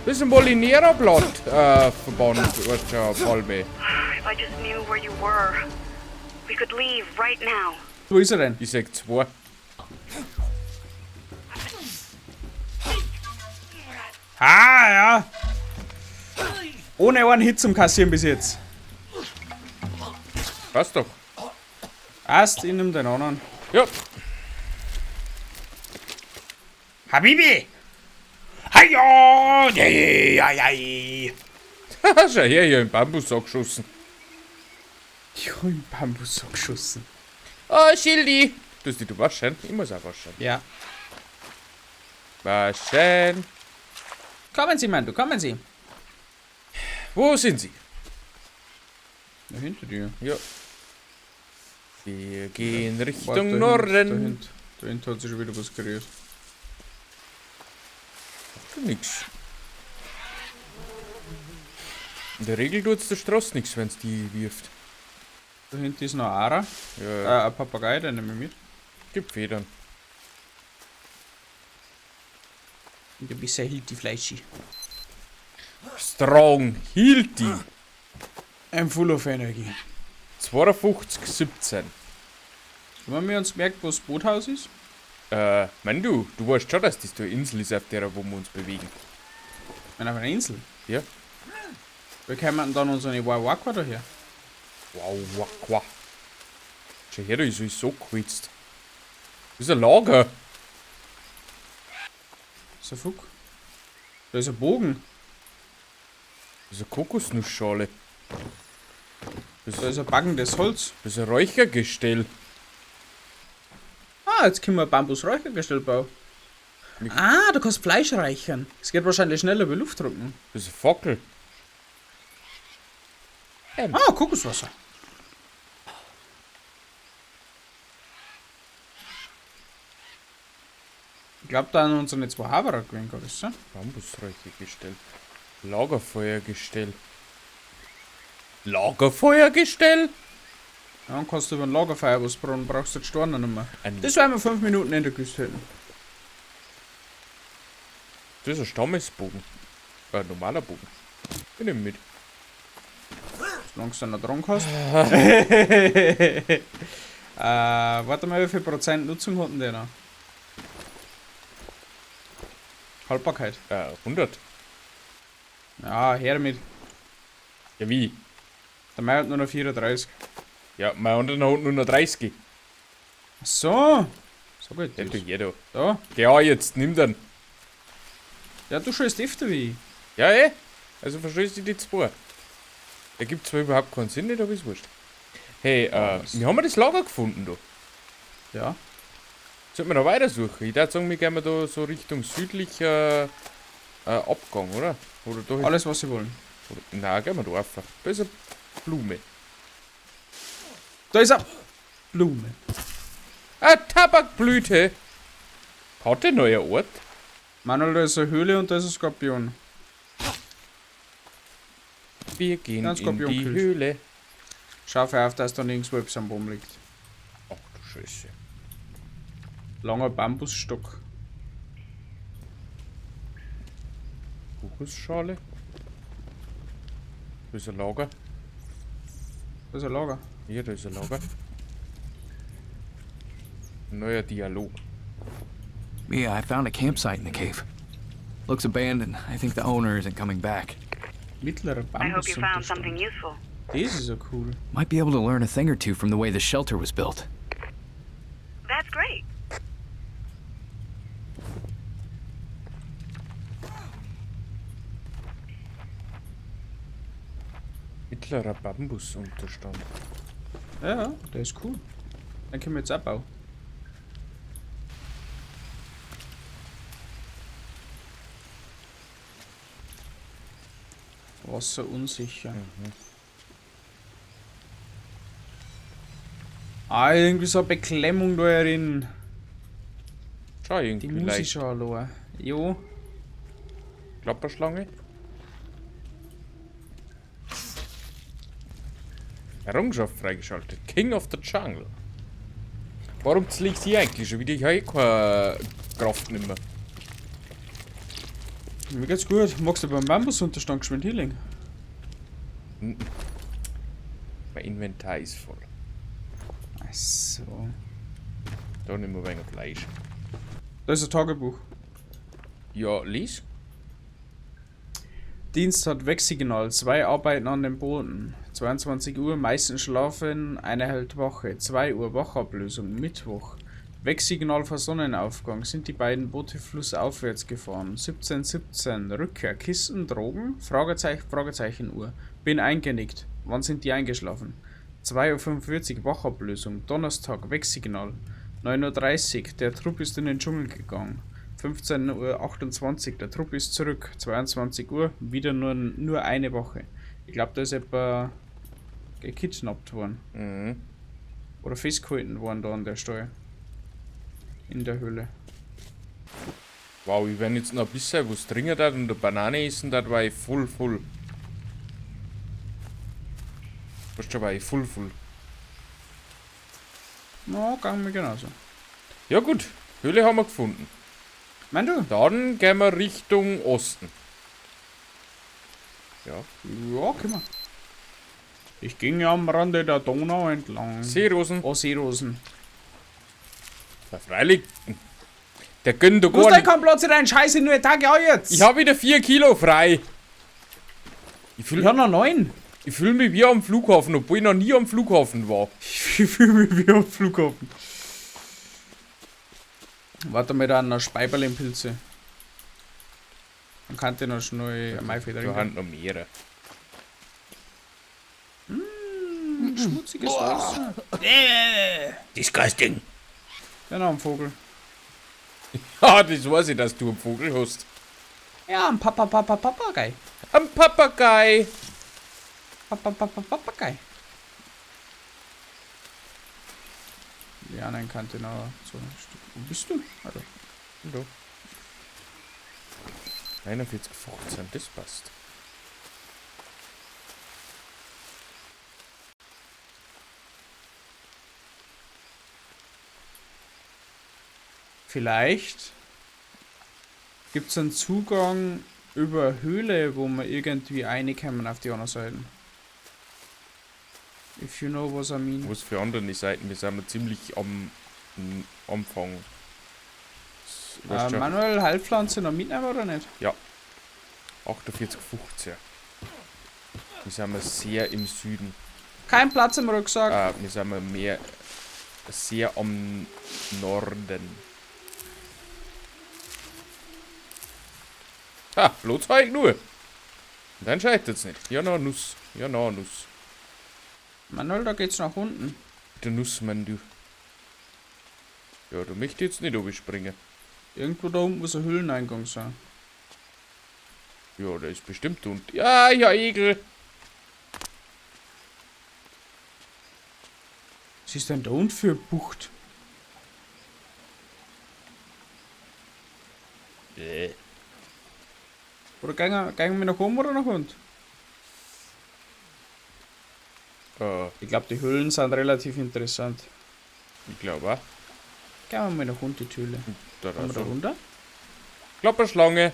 Das ist ein Molinera-Blatt, Verband, weißt du, Palme. If I just knew where you were, we could leave right now. Wo ist er denn? Ich sag 2. Ah, ja. Ohne einen Hit zum Kassieren bis jetzt. Passt doch. Erst, ich nehm den anderen. Ja. Habibi! Heia! Hei, hei. Schau her, ich hab im Bambus angeschossen. Ich hab im Bambus angeschossen. Oh, Schildi! Du hast dich du waschen? Ich muss auch waschen. Ja. Waschen. Kommen Sie, Mann, du, kommen Sie. Wo sind Sie? Da hinter dir. Ja. Wir gehen Richtung Warte, da Norden. hinten, da hinten hat sich schon wieder was gerührt. Nix. In der Regel tut's der Straße nix, wenn's die wirft. Da hinten ist noch ein Ara. Ja, Ein Papagei, den nehme ich mit. Gib Federn. Und du bist ja Hilti Fleischi. Strong Hilti. I'm full of energy. 52, 17. Wenn wir uns merkt, wo das Boothaus ist? Mein du, du weißt schon, dass das da eine Insel ist, auf der wo wir uns bewegen. Wenn auf einer Insel? Ja. Wir kommen denn dann unsere Wawakwa daher? Wow, wow, wow. Schau her, da ist alles so gewitzt. Das ist ein Lager. Das ist ein Fuck. Da ist ein Bogen. Das ist eine Kokosnussschale. Das Da ist ein backendes Holz. Das ist ein Räuchergestell. Ah, jetzt können wir ein Bambus-Räuchergestell bauen. Mit Ah, du kannst Fleisch räuchern. Es geht wahrscheinlich schneller wie Luftdrucken. Das ist eine Fackel. Ah, Kokoswasser. Ich glaub, da haben unsere zwei Haberer gewinnt, oder so. Bambusräuchergestell. Lagerfeuergestell. Lagerfeuergestell? Ja, dann kannst du über ein Lagerfeuer was braten, brauchst du die Steine nicht mehr. Ein Das werden wir 5 Minuten in der Küste hätten. Das ist ein Stammesbogen. Ein normaler Bogen. Ich nehme mit. Solange du noch dran hast. Warte mal, wie viel Prozent Nutzung hat denn der noch? Haltbarkeit. 100. Ja, her damit. Ja, wie? Der Mai hat nur noch 34. Ja, mein anderer hat nur noch 30. Ach so. So geht Ja, das. du, jeder. Da. Ja, jetzt nimm den. Ja, du schießt öfter wie ich. Ja, eh. Also verstehst du die zwei. Da gibt zwar überhaupt keinen Sinn, nicht, aber ist wurscht. Hey, Was? wir haben das Lager gefunden da. Ja. Sollten wir noch weitersuchen? Ich würde sagen, wir gehen da so Richtung südlicher Abgang, oder? Oder da Alles, was sie wollen. Oder, nein, gehen wir da rauf. Da ist eine Blume. Da ist eine Blume. Ah, Tabakblüte! Hat der neuer Ort? Manuel, da ist eine Höhle und da ist ein Skorpion. Wir gehen Ja, in Skorpion die killt. Höhle. Schau auf, dass da nirgendwo etwas am Baum liegt. Ach du Scheiße. Langer Bambusstock. Kokosschale. Da ist ein Lager. Da ist ein Lager. Hier, da ist ein Lager. Neuer Dialog. Mia, I found a campsite in the cave. Looks abandoned. I think the owner isn't coming back. Mittlerer I hope you found something Bambusunterstand. useful. Das ist ja cool. Might be able to learn a thing or two from the way the shelter was built. That's great. Mittlerer Bambusunterstand. Ja, ja, der ist cool. Den können wir jetzt abbauen. Wasser unsicher. Ah, irgendwie so eine Beklemmung da herin. Schau, irgendwie Die muss ich leicht. schon allein. Jo. Klapperschlange. Errungenschaft freigeschaltet. King of the Jungle. Warum liegt sie eigentlich schon wieder? Ich habe eh keine Kraft nimmer. Mir geht's gut. Magst du beim Bambusunterstand geschwind hinlegen? Mein Inventar ist voll. Ach so. Da nehmen wir wenig Fleisch. Da ist ein Tagebuch. Ja, lies. Dienst hat Wegsignal. 2 arbeiten an den Booten. 22 Uhr, meistens schlafen, einer hält Wache. 2 Uhr, Wachablösung, Mittwoch. Wegsignal vor Sonnenaufgang. Sind die beiden Boote flussaufwärts gefahren. 17:17, Rückkehr, Kisten, Drogen? Fragezeichen, Fragezeichen Uhr. Bin eingenickt. Wann sind die eingeschlafen? 2:45 Uhr, Wachablösung. Donnerstag, Wegsignal. 9:30 Uhr, der Trupp ist in den Dschungel gegangen. 15:28 Uhr, der Trupp ist zurück. 22 Uhr, wieder nur eine Woche. Ich glaub, da ist etwa gekidnappt worden. Oder festgehalten worden da an der Stelle. In der Höhle. Wow, ich werde jetzt noch ein bisschen was trinken da und eine Banane essen, da war ich voll, voll. Weißt du, war ich voll, voll. Na, gang mir genauso. Ja gut, Höhle haben wir gefunden. Mein du? Dann gehen wir Richtung Osten. Ja. Ja, können wir. Ich ging ja am Rande der Donau entlang. Seerosen. Oh, Seerosen. Na, freilich. Der gönnt doch Du hast gar nicht. keinen Platz in deinen Scheiße, nur Tag auch jetzt. Ich hab wieder 4 Kilo frei. Ich Ich hab noch 9. fühl mich wie am Flughafen, obwohl ich noch nie am Flughafen war. Ich fühl mich wie am Flughafen. Warte mal, da noch Speiberlin-Pilze. Dann kann ich noch schnell ein Maifee Da trinken. haben noch mehrere. Schmutziges Wasser. Disgusting. Ja, noch ein Vogel. Ja, das weiß ich, dass du einen Vogel hast. Ja, ein Papa, Papa, Papagei. Ein Papagei. Papa, Papa, Papagei. Ja, nein, kann ich noch so ein Stück. Wo bist du? Alter. Da. 41,15, das passt. Vielleicht gibt's einen Zugang über Höhle, wo wir irgendwie reinkommen auf die andere Seite. If you know what I mean. Was für andere Seiten? Wir sind ja ziemlich am Anfang. Das weißt schon. Manuel, Heilpflanze noch mitnehmen oder nicht? Ja. 48,15. Wir sind ja sehr im Süden. Kein Platz im Rucksack. Wir sind ja mehr sehr am Norden. Ha, bloß war ich nur. Und dann scheitert's nicht. Ja, na, Nuss. Ja, na, Nuss. Manuel, da geht's nach unten. Der Nussmann, du. Ja, du möchtest jetzt nicht runterspringen. Irgendwo da unten muss ein Höhleneingang sein. Ja, der ist bestimmt unten. Ja, ja, Egel. Was ist denn da unten für eine Bucht? Bäh. Oder gehen wir nach oben oder nach unten? Ich glaub, die Höhlen sind relativ interessant. Ich glaub auch. Gehen wir mal nach unten, die Höhle. Da Kommen wir da raus. runter? Klapperschlange.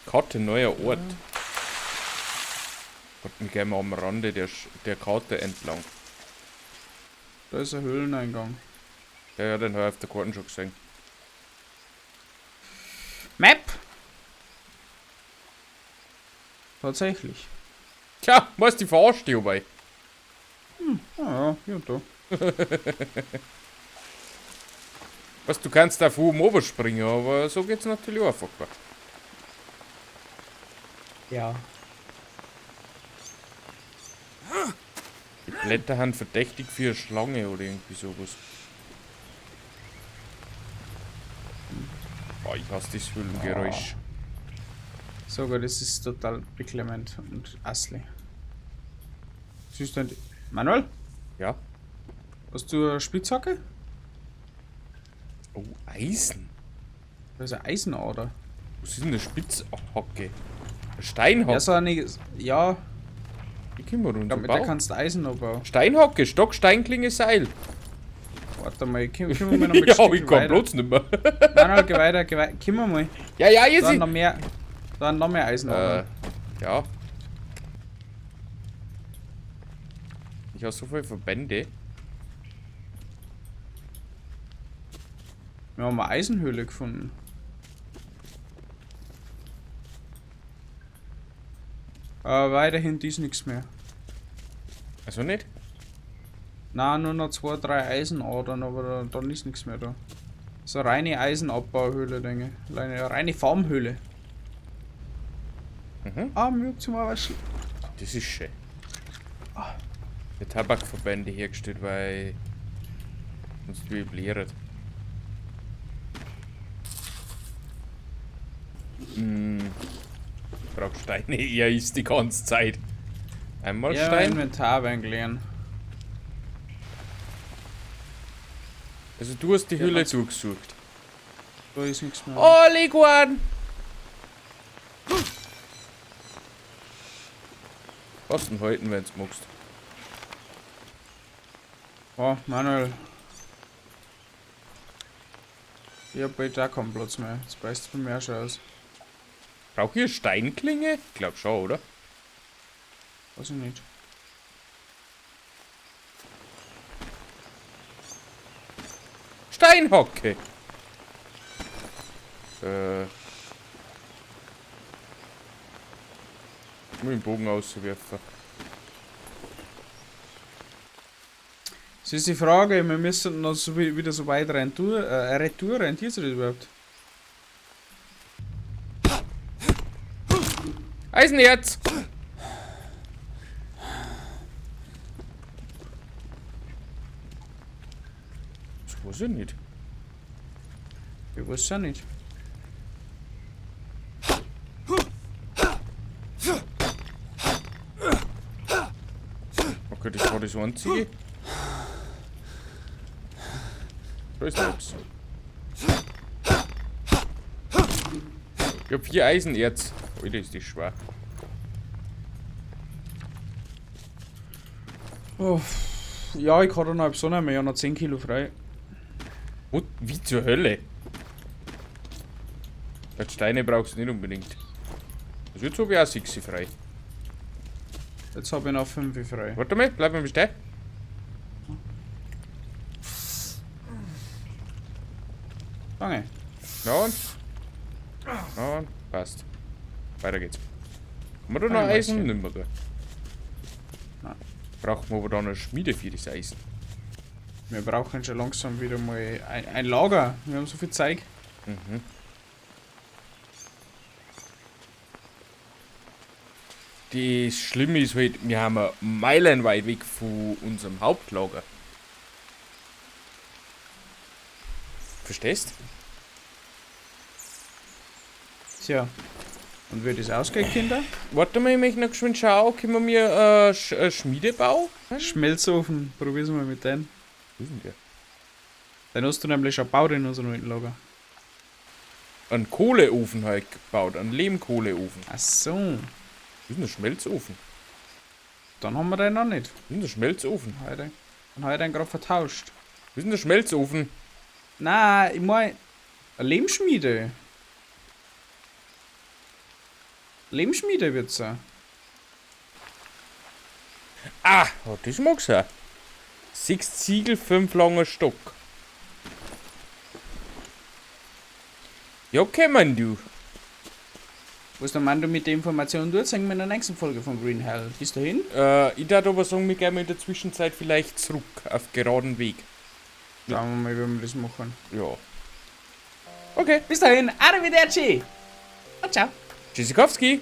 Karte, neuer Ort. Gott, wir gehen mal am Rande der Karte entlang. Da ist ein Höhleneingang. Ja, ja, den hab ich auf der Karte schon gesehen. Map! Tatsächlich. Tja, was die verarscht dich dabei. Ah ja, hier und da. Weißt, du kannst da von oben runterspringen, aber so geht's natürlich einfacher. Ja. Die Blätter sind verdächtig für eine Schlange oder irgendwie sowas. Oh, ich hasse das Höhlengeräusch. Sogar das ist total beklemmend und asslich. Was ist denn? Manuel? Ja? Hast du eine Spitzhacke? Oh, Eisen. Das ist eine Eisenader. Was ist denn eine Spitzhacke? Eine Steinhacke? Ja, so eine. Ja, Die können wir ich glaub, runter mit der bauen. kannst du Eisen abbauen. Steinhacke, Stock, Steinklinge, Seil. Warte mal, können wir mal noch ein Ja, Stück ich kann weiter? Platz nicht mehr. Nein, nein, geh weiter, geh weiter. Können wir mal. Ja, ja, jetzt. Da noch mehr. Da noch mehr Eisen. Ja. Ich habe so viele Verbände. Wir haben eine Eisenhöhle gefunden. Aber weiterhin ist nichts mehr. Also nicht? Nein, nur noch 2, 3 Eisenadern, aber dann ist nichts mehr da. So eine reine Eisenabbauhöhle, denke ich. Eine reine Farmhöhle. Mhm. Ah, mir zum Waschen. Das ist schön. Die Tabakverbände hergestellt, weil sonst wie bläret. Ich brauch Steine, er ist die ganze Zeit. Einmal Ja, Stein. Inventar einleeren. Also du hast die Ja, Höhle ganz- durchgesucht. Da ist nichts mehr. Oh, Leguan! Was denn halten, wenn's magst? Oh, Manuel. Ich hab bald auch keinen Platz mehr. Jetzt beißt's bei mir auch schon aus. Brauch ich eine Steinklinge? Ich glaub schon, oder? Weiß ich nicht. Steinhocke! Ich muss den Bogen auswerfen. Das ist die Frage, wir müssen noch so wieder so weit rein retour, rentiert sich das überhaupt? Eisenerz! Das weiß ich nicht. Ich weiß ja nicht. Okay, das war das einzige. Da ist nichts. Ich hab 4 Eisenerz. Alter, ist das schwer. Oh, ja, ich kann da noch so mehr, ich hab noch 10 Kilo frei. What? Wie zur Hölle? Die Steine brauchst du nicht unbedingt. Also jetzt hab ich auch 6 frei. Jetzt hab ich noch 5 frei. Warte mal, bleib mal stehen. Danke. Na und? Na und? Passt. Weiter geht's. Haben wir da noch Danke, Eisen? Mäuschen. Nimmer, gell? Nein. Brauchen wir aber da noch eine Schmiede für das Eisen. Wir brauchen schon langsam wieder mal ein Lager. Wir haben so viel Zeug. Mhm. Das Schlimme ist halt, wir haben ja meilenweit weg von unserem Hauptlager. Verstehst? Tja. Und wie das ausgeht, Kinder? Warte mal, ich möchte noch geschwind schauen, können wir mir Schmiedebau? Schmelzofen, probier's mal mit dem. Wo ist denn der? Den hast du nämlich schon gebaut in unserem alten Lager. Einen Kohleofen halt gebaut, einen Lehmkohleofen. Ach so. Wo ist denn der Schmelzofen? Dann haben wir den noch nicht. Wo ist denn der Schmelzofen? Heute. Dann habe ich den gerade vertauscht. Wo ist denn der Schmelzofen? Na, ich mein. Eine Lehmschmiede. Lehmschmiede wird's sein. Ah, oh, das mag's sein. 6 Ziegel, 5 langer Stock. Ja, okay, Mann, du. Was der Mann du mit der Information tut, sehen wir in der nächsten Folge von Green Hell. Bis dahin. Ich darf aber sagen, wir gehen in der Zwischenzeit vielleicht zurück auf geraden Weg. Schauen wir mal, wie wir das machen. Ja. Okay. Bis dahin, arrivederci! Und ciao. Tschüssikowski.